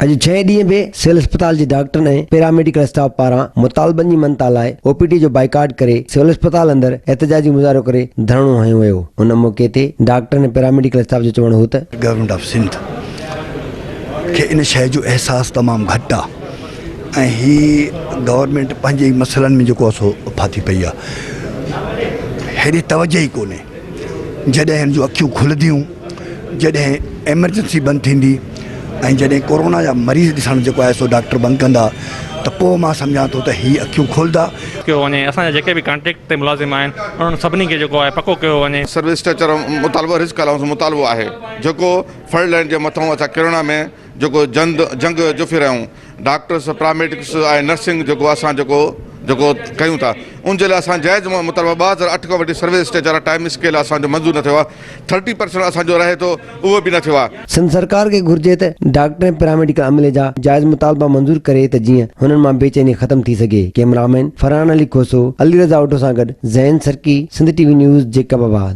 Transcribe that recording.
اڄ ڇهين ڏينهن به سول اسپتال جي ڊاڪٽرن ۽ پيراميڊيڪل اسٽاف پاران مطالبن جي مڃتا لاء او پي ڊي جو بائيڪاٽ ڪري سول اسپتال اندر احتجاجي مظاهرو ڪري ڌرڻو هنيو ويو ان موقعي تي ڊاڪٽرن ۽ پيراميڊيڪل اسٽاف جو چوڻ هو ته. گورنمينٽ آف سنڌ کي ان شيء جو احساس تمام گهٽ آ ۽ هي گورنمينٽ پنهنجي ئي مسئلن ۾ جيڪو آ سو ڦاٿي پئي آ هيڏي توجه ئي ڪونهي جڏهن هن جون اکيون کلنديون جڏهن ايمرجنسي بند ٿيندي ۽ جڏهن ڪورونا جا مريض ڏسڻ جيڪو آهي سو ڊاڪٽر بند ڪندا ته پوء مان سمجهان ٿو ته هي اکيون کولندا. ڪيو وڃي اسان جا جيڪي به ڪانٽريڪٽ تي ملازم آهن انهن سڀني کي جيڪو آهي پڪو ڪيو وڃي. سروس اسٽرڪچر مطالبو رسڪ الائونس مطالبو آهي جيڪو فرنٽ لائين جي مٿان اسان ڪرونا ۾ جيڪو جند جنگ جفي رهيا آهيون ڊاڪٽرس پراميڊڪس ۽ نرسنگ جيڪو اسان جيڪو جيڪو ڪيون ٿا ان جي لاء اسان جائز مطالبا 2008 کان وٺي سروس اسٽرڪچر ٽائيم اسڪيل اسان جو منظور نه ٿيو آهي ٿرٽي پرسنٽ اسان جو رهي ٿو اهو به نه ٿيو آهي. سنڌ سرڪار کي گهرجي ته ڊاڪٽر ۽ پيراميڊيڪل عملي جا جائز مطالبا منظور ڪري ته جيئن هنن مان بيچيني ختم ٿي سگهي. ڪئميرامين فرحان علي کوسو، علي رضا اوڍو سان گڏ Zain Sarki, Sindh T V news, Jacobabad.